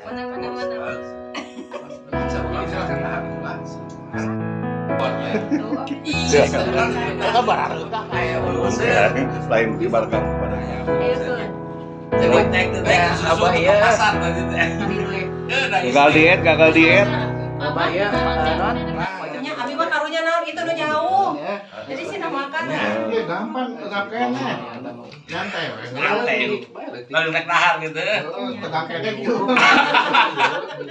Mana mana mana. Lain kibarkan kepadanya. Abah ya. Gagal diet, gagal diet. Abah ya. Nya abi mah karunya naon itu nu jauh. Jadi sih makan. Iya gampang tegak kene. Nyantai we. Nyantai. Lalu naik nahar gitu. Tegak kene gitu.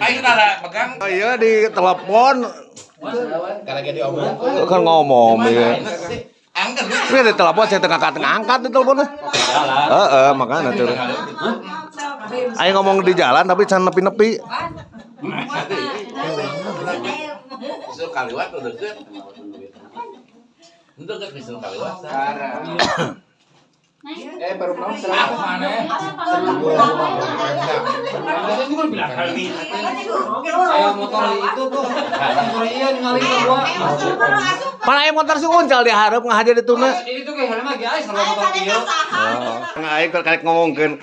Ayo nara pegang. Oh iya di telepon. Karena dia diomong. Kan ngomong ya. Angkat. Ini di telepon saya tengah tengah angkat di teleponnya. Heeh, makanya tuh. Ayo ngomong di jalan tapi can nepi-nepi. Justru kaliwat udah deket. Itu deket justru kaliwat. Baru mau Mana? Saya motor itu tuh. Motor iya ningali ke gua. Mana aya motor si Uncal diharap ngahaja dituna. Itu kayak helm lagi ais kalau motor ieu. Oh, aing karek ngomongkeun.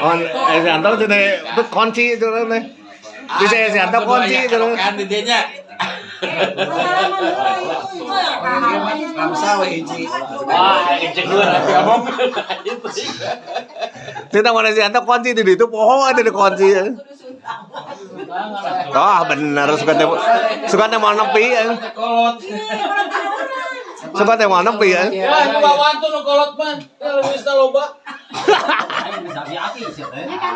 On si Anto cenah itu kunci cenah teh. Bisa si Anto kunci cenah. Kan di dianya. Ramsa we hiji. Wah, ngecek dulu nanti ngomong. Kita mana si Anto kunci di ditu poho ada di kunci. Oh, bener suka teh mau nepi ya. Kolot. Suka teh mau nepi ya. Ya, itu bawaan tuh nu kolot mah. Ya leuwih loba.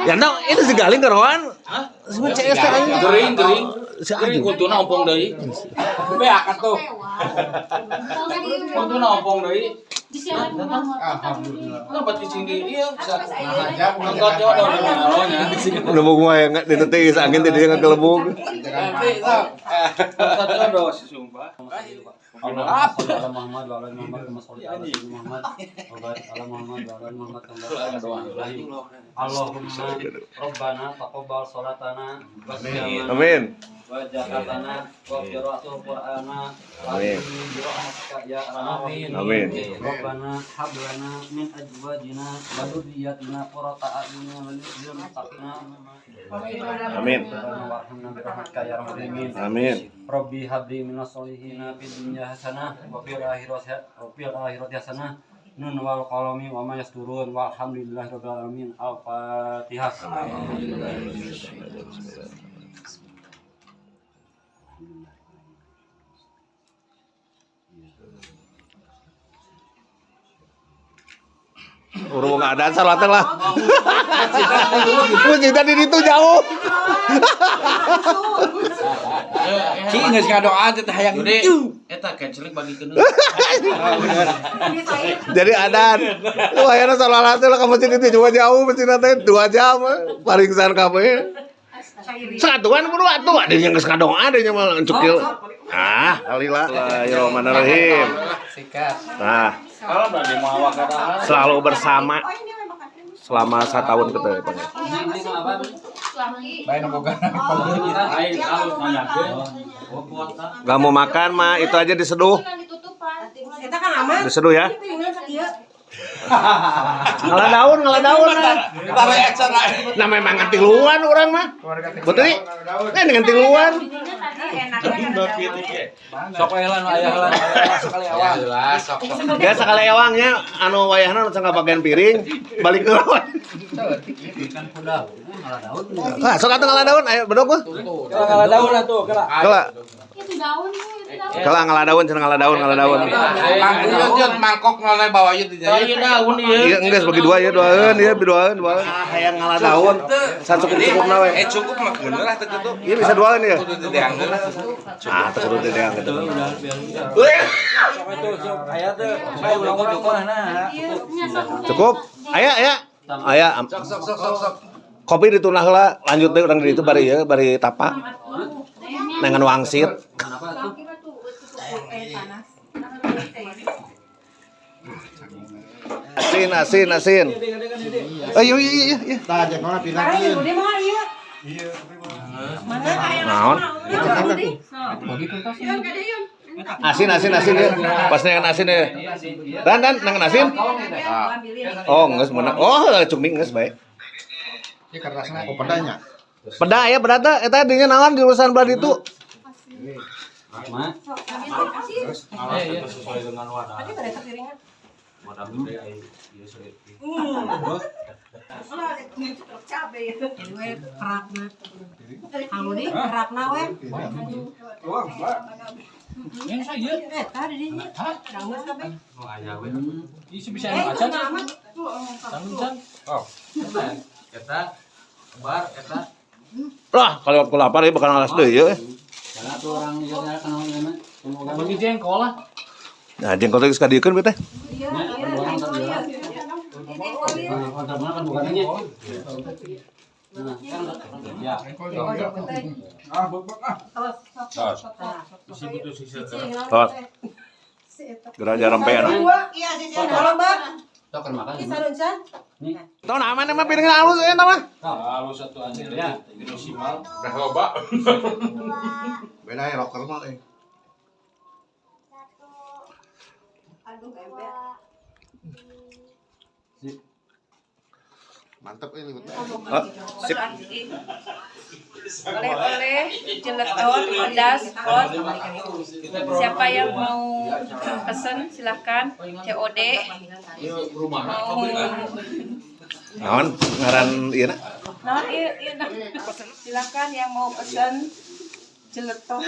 Ya no, itu si Galing keroan. Semua CS teh anjing. Gering, gering. Si Gering anjing. kuntuna ompong deui. Beak atuh. Kuntuna ompong deui. Alhamdulillah. Kenapa cicing di ieu bisa. Nah, Angkot yo da di nya. Udah mau gua yang di teh angin teh dia ngegelebug. Nanti sok. Angkot yo do si sumpah. Allahumma sholli ala Muhammad wa ala ali Muhammad kama shallaita ala sayyidina Muhammad wa barik ala Muhammad wa ala ali Muhammad kama barakta ala sayyidina Ibrahim. Allahumma rabbana taqabbal salatana wa siyamana Amin. wa zakatana wa qira'atul qur'ana wa Amin. bi rahmatika ya arhamar rahimin. Amin. Rabbana hab lana min azwajina wa dhurriyyatina qurrata a'yun waj'alna lil muttaqina imama. Amin. Rabbana warhamna bi rahmatika ya arhamar rahimin. Amin. Rabbi habli minas solihina fid dunya hasanah wa fil akhirati hasanah. Nun wal qalami wa ma yasturun walhamdulillahi rabbil alamin. Al-Fatihah. Urung ada salat lah. Masjidnya di ditu jauh. Ci geus ngadoa teh hayang eta canceling bagikeun. Jadi adan. Wah, ayeuna salat lah ka masjid itu juga jauh masjidna teh 2 jam paringsan kabeh. Satuan kudu atuh ada yang geus ngadoa ada yang mah encukil. Ah, alila. Bismillahirrahmanirrahim. Nah, selalu bersama selama 1 tahun kita ya, Pak. Gak mau makan mah itu aja diseduh. Eta kan aman. Diseduh ya. Ngalah daun, ngalah daun. Nah memang ngatiluan orang mah. Putri, kan dengan tiluan. Sok heula nu aya heula sekali awang. Sok sok. Ya sekali ewangnya anu wayahna nu sangka bagian piring balik ke lawan. Ah, sok atuh ngalah daun, ayo bedog mah. Ngalah daun atuh, kela. Kela. Itu daun tuh, itu daun. Kela ngalah daun, cenah ngalah daun, ngalah daun. Mangkuk mangkok noleh bawa ieu di Ieu daun ieu. Iya, enggeus bagi dua ya, duaeun, ieu duaeun, duaeun. Ah, hayang ngalah daun. Sacukup-cukupna we. Cukup mah geuneuh lah teu kitu. Iya bisa duaeun ya. Kudu dideangeun lah. Ah, teu kudu dideang gitu. Sok itu sok aya teu. Saya ulang-ulang nah. Cukup. Aya, aya. Aya. Sok sok sok sok sok. Kopi ditunah heula, lanjut deui urang di ditu bari ieu, bari tapa. Nengan wangsit. Asin, asin, asin. Ayo, iya, iya, iya. Tah jengkolna pindahkeun. Mana aya Naon? Asin, asin, asin ya. Pas nengan asin ya. Dan, dan, nengan asin. Oh, geus meunang. Oh, cumi geus bae. Ieu kertasna oh pedanya. Peda ya, peda teh eta dinya naon jurusan belah ditu? Mak. Sesuai dengan wadah. Tadi pada piringan. Wadah gede ai ieu saeutik. We kerakna. Kamu nih kerakna we. Yang saya. Eta di dinya. Dangus kabeh. Nu aya we. Ieu bisa Eh, anu acan. amat. Tanggung. Oh. Eta bar eta. Lah, kalau aku lapar ya bakal ngalas deui ye. Karena tuh orang ieu teh kenal ieu mah. Bagi jengkol lah. Nah, jengkol teh geus kadiekeun we teh. Iya, iya. Kontra mana kan bukannya. Nah, kan ya. Ah, bebek ah. Isi butuh sisa. Tos. Geura jarempean. Iya, sih, tolong, Bang. Sok kan makan. Kisah Runcan. Nih. Tau nama mah piring halus eta mah. Halus satu anjir Ya. Hiroshima. Udah loba. Beda ya rocker mah eh. Aduh, ember. Mantep ini. Oh, sip. Oleh-oleh jeletot pedas hot. Siapa yang mau pesen silahkan COD. Rumah. Mau Naon ngaran ieu na? nah, iya, iya, nah. Silakan yang mau pesen jeletot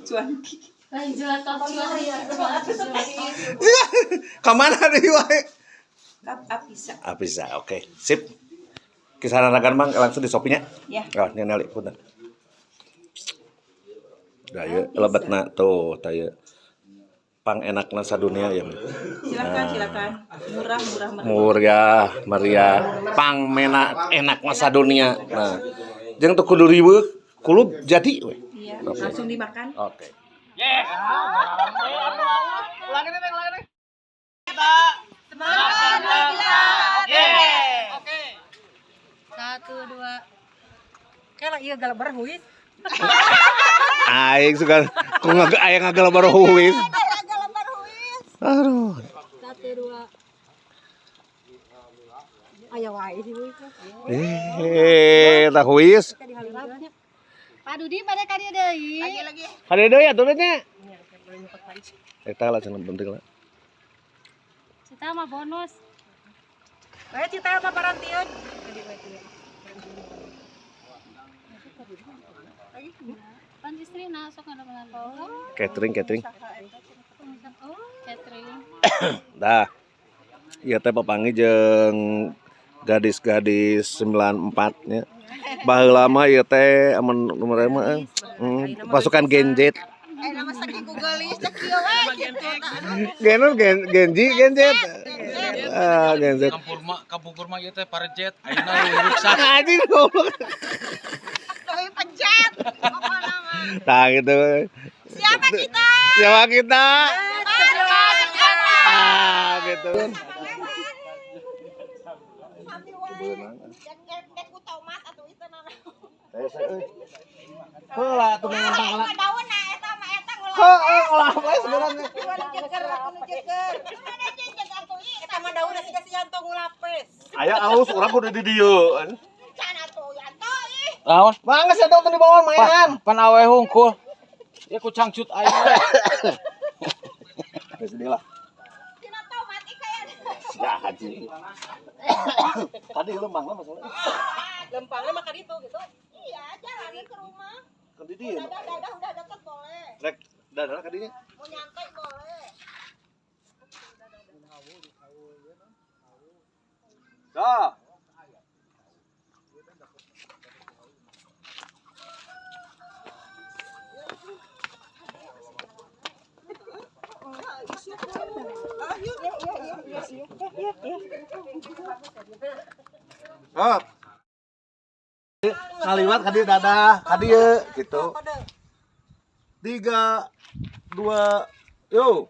cuanki. Lain jeletot cuanki. Ka mana deui wae? Kap apisa. Ah, bisa, oke. Sip. Kisaran ragan Bang langsung di Shopee-nya. Ya. Oh, ini nali punten. Dah ieu lebetna tuh, tah ieu. Pang enakna sadunia ya. Silakan, silakan. Murah, murah, murah. Murah, meriah, pang mena enak masa dunia. Nah, jeung teu kudu riweuh, kulub jadi we. Iya, langsung dimakan. Oke. Satu, dua. Kayak iya galak berhuis. Aing suka ku aya ngagelebar huis. Aduh. Satu, dua. Aya wae sih huis. Eh, tah huis. Pak Dudi pada ka dieu deui. Lagi-lagi. Kade deui atuh nya. Eta lah cenah penting lah. Cita mah bonus. Kayak cita apa parantion? Pan istrina sok ngadamelan. Catering, catering. Oh, catering. Dah. Ieu teh papanggih jeung gadis-gadis 94 nya. Baheula mah ieu teh amun nomor mah pasukan Gen Z. Nama saking Google list kieu we gitu. Gen Gen Gen Z, Gen Z. Ah, Gen Z. Kampung kurma ieu teh parejet, ayeuna rusak. Anjing goblok. Doi pencet. Pokona mah. Nah gitu. Siapa kita? Siapa kita? Ah, gitu. Heula tuh ngempang lah. Heeh, olah we sebenarnya. Aya alus urang kudu di dieu. Naon? Bangga sih dong di bawah mainan. Pan awe hungkul. Ya ku cangcut aing. Geus sedih lah. Ya haji. Tadi lempangna masalahnya. Lempangnya makan itu gitu. Iya, jalan ke rumah. Ke di dieu. Dadah udah deket boleh. Rek dadana ka dinya. Mau nyantai boleh. Dah. Hop. Ngaliwat ka dieu dadah, ka dieu gitu. 3 2 yo.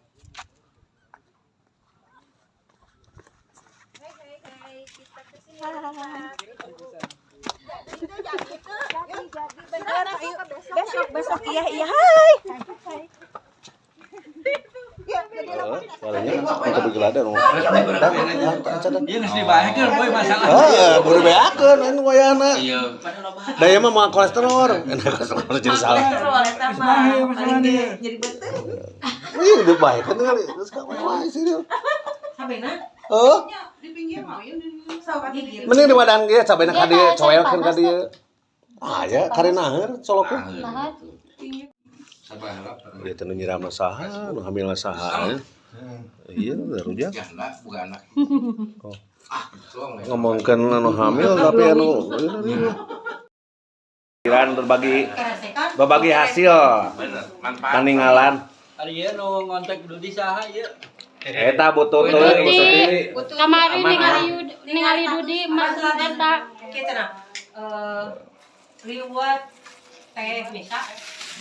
Besok besok iya iya hai. Suaranya. Untuk gelada nu. Ieu geus dibaekeun boy masalah. Heeh, buru beakeun anu wayahna. Iya. Da ieu mah moal kolesterol. Enak kolesterol jadi salah. Kolesterol eta mah paling gede jadi beuteung. Iya, udah baik kan kali. Terus ka wae sih dia. Sabena Heuh, Di pinggir mah ieu di sok gigir. mending di badan ge cabena ka Iya, dieu, kalau coelkeun ka panas dieu. Ah ya, karena coloknya. Nah, Dia teh nu nyiramna saha, nu hamilna saha. Iya, rujak. Janda bukan anak. Oh. Ah, tolong ya. Ngomongkeun anu hamil tapi anu Pikiran berbagi Keresekan. berbagi hasil Bener, manfaat. paningalan Ari ieu nu ngontek Dudi saha ieu? eta butuh teu Dudi. butuh Kamari Aman, ningali ningali Dudi mas eta. Kieu cenah. Eh liwat teh misa.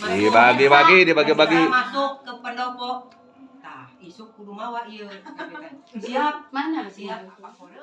Dibagi-bagi, dibagi-bagi. Masuk ke pendopo. Tah, isuk kudu mawa ieu. Siap, Mana siap. Apa kode?